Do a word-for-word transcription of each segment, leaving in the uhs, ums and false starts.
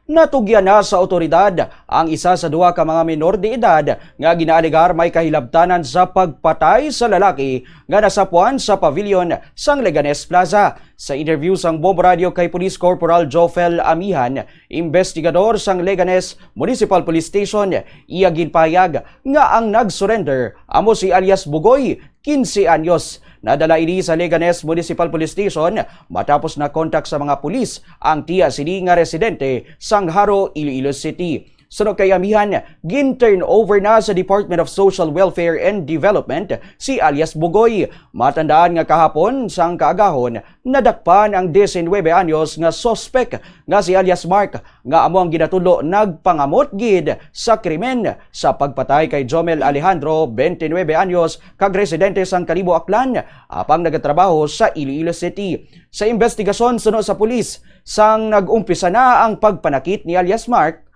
Natugyan na sa awtoridad ang isa sa duha ka mga menor de edad nga ginaalegar may kahilabtanan sa pagpatay sa lalaki nga nasapuan sa pavilion sang Leganes Plaza. Sa interview sang Bombo Radio kay Police Corporal Jofel Amihan, investigador sang Leganes Municipal Police Station, iya ginpahayag nga ang nag-surrender amo si alias Bugoy, quince anyos. Nadala ini sa Leganes Municipal Police Station matapos na-contact sa mga pulis ang tiya sini nga residente sang Jaro, Iloilo City. Suno kay Amihan, gin-turn over na sa Department of Social Welfare and Development si alias Bugoy. Matandaan nga kahapon sang kaagahon, nadakpan ang diecinuebe anyos nga suspek nga si alias Mark, nga amo ang ginatudlo nagpangamot gid sa krimen sa pagpatay kay Jomel Alejandro, twenty-nine anyos, kag residente sang Kalibo, Aklan, apang nagatrabaho sa Iloilo City. Sa investigasyon suno sa pulis, sang nag-umpisa na ang pagpanakit ni alias Mark,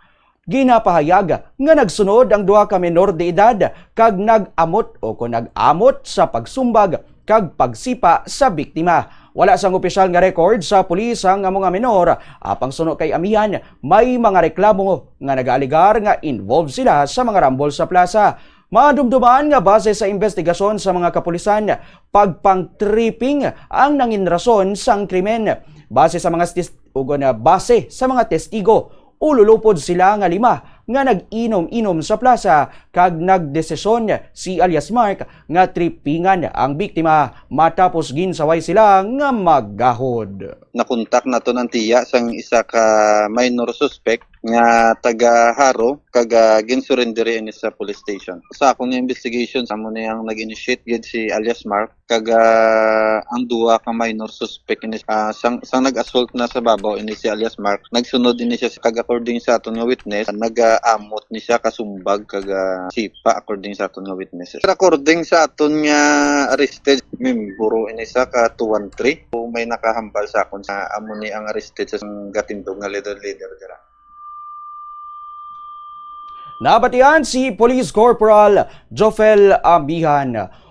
ginapahayag nga nagsunod ang duha ka menor de edad kag nag-amot o kon nag-amot sa pagsumbag kag pagsipa sa biktima. Wala sang opisyal nga record sa pulis ang amo nga menor, apang suno kay Amihan, may mga reklamo nga nagaalegar nga involved sila sa mga rambol sa plaza. Madumduman nga base sa investigasyon sa mga kapulisan, pagpang-tripping ang nangin rason sang krimen. Base sa mga stis-, ugo na base sa mga testigo, ululupod sila nga lima nga nag-inom-inom sa plaza kag nagdesisyon si alias Mark nga tripingan ang biktima matapos ginsaway sila nga magahod. Nakontak naton ang tiya sang isa ka minor suspect nga taga Jaro kag, ah, ginsurrender ini sa police station. Sa akon nga investigation, amo ni ang nag-initiate gid si alias Mark kag, ah, ang duha ka minor suspect ini, ah, sang, sang nag-assault na sa babaw ini si alias Mark. Nagsunod ini siya kag according sa aton nga witness, nag-aamot ni siya kasumbag kag, ah, sipa according sa aton nga witnesses. According sa aton nga arrested, membro ini sa ka two one three. May nakahambal sa akon sa amo ni ang arrested sa gatindog nga leader-leader dira. Nabatian si Police Corporal Jofel Amihan.